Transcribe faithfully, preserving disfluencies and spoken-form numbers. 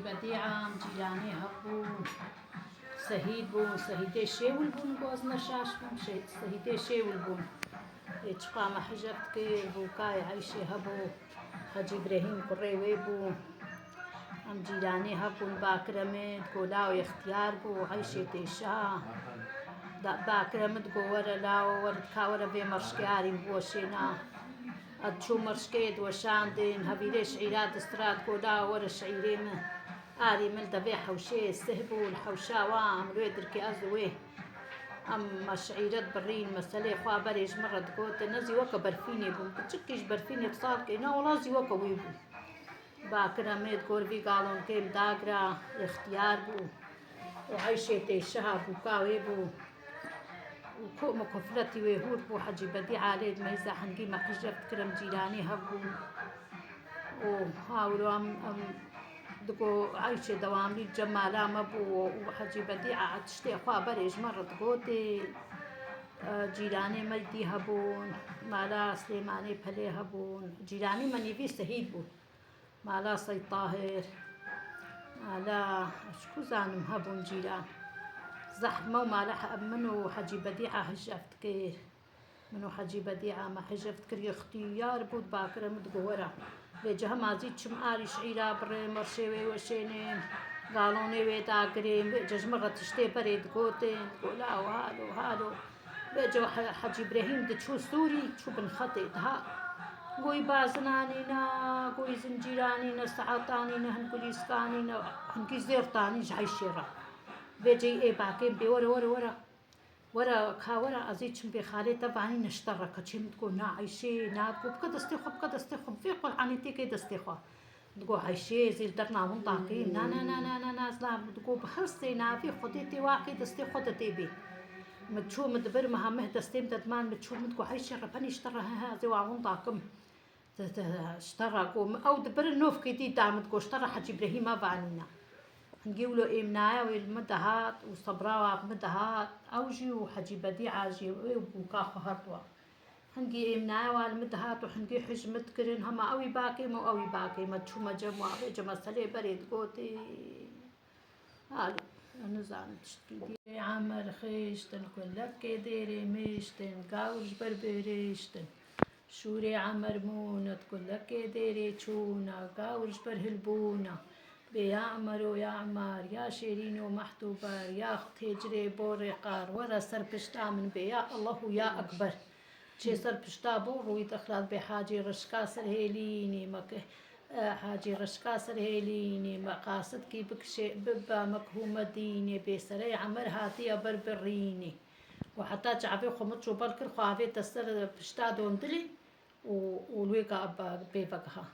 Bedîa em cîranê hebûn. Sehîd bûn, Sehîdê Şêwil bûn, goz neşaş bûn, Şe-, Sehîdê Şêwil bûn. Ê çiqa me hicret kir, bûkayê Eyşê hebû, Hecî Brehîm kurê wê bû. Em cîranê hebûn, Bakir Emê digo law ixtiyar bû, Eyşê têşiha. Da, Bakir Emê digo were lawo, were dika were vê merşkê arîm biweşêna. Ez çû merşkê diweşandin, hevîrê şîra distra digo lawo were şîrê min. Arî min devê hewşê sih bû, li hewşa wa em li wê dirkê ez û wê. Em me şîret birîn, meselê xwe berê ji min re digotin, ez jî weke berfînê bûm, piçikî ji berfînê bi sal kêna, wela ez jî weke wî bûm. Bakir Emê digot vî galonkê min dagira, ixtiyar bû. Û Eyşê têşiha bûka wê bû. Û ku min kufletî wê hûr bû, Hecî Bedî Alê di meyza hingî me qijef dikir, em cîranê hev bûn. Û hawro em, em digo Eyşê dewamlî cem mala me bû û Hecî Bedî a tiştê xwe berê ji me re digotê. E, cîranê me dî hebûn, mala Silêmanê Pelê hebûn. Cîranî me nîvî Sehîd bû. Mala Sey Tahir, mala, ez ku zanim hebûn cîran. Zehf me û mala he-, min û Hecî Bedîa hicef dikir. Min û Hecî Bedîa me hicef dikir, ixtiyar bû, dibakire min digo were. Vêce hema zî çim arî şîra birê, merşê wê weşênê, galonê wê dagirê, vêce ji min re tiştê berê digotin, digo la halo, halo. Vêce he-, Hecî Brehîm diçû Sûrî, çû bin xetê diha. Goyî bazinanî ne, goyî zincîranî ne, saetanî ne, hin gulîskanî ne, hingî zêrtanî ji Eyşê re. Vêceyî ê bakên bê were, were, were. Were, ka were, ez ê çim bê xalê te vanî neşte re, keçê min digo na Eyşê, na digo bike destê xwe, bike destê xwe, vê Qur'anê têkê destê xwe. Digo Eyşê, zêl derna winda kêm. Na, na, na, na, na, na, ez la, digo bi hirsê navê Xwedê tê waqê destê xwe de tê bê. Min çû, min dibir, min hemih destê min de diman, min çû, min digo Eyşê, rebenî ji te re, he, he, ez ê wa winda kim. Te, te, ji te re, go, min ew dibir, novkê dî da min, digo ji te re Hecî Brehîma vanîne. Hingî wilo êmnaya wê li min dihat û sebra wa bi min dihat, ew jî û Hecî Bedîa jî, wê û bûka xwe her dua. Hingî êmnaya wa li min dihat û hingî hicm dikirin, hema ewî bakê me û ewî bakê me, çûme cem wa, vêce meselê berê digotê. Alo, ez nizanim tiştkî dî. Emer xêştin, kulekê dêrê mêştin, gawir ji ber bêrêştin. Şûrê Emer mûne, kulekê dêrê çûne, gawir ji ber hilbûne. Bê ya Emero ya Emar, ya Şêrîno mehtûber, ya têcirê borê qar, were ser pişta min bê ya Allah û ya Ekber. Çê ser pişta bo rûyî dixlat bê Hacî Rişka Serhêlînê me ke, e, Hacî Rişka Serhêlînê me qasidkî bikişê, bibe mekhûme dînê, bê serey Emer hatiye ber birînê. Û heta çavê xwe min çûbal kir, xwe avête ser pişta dondilê û, û lê ka bê vegiha.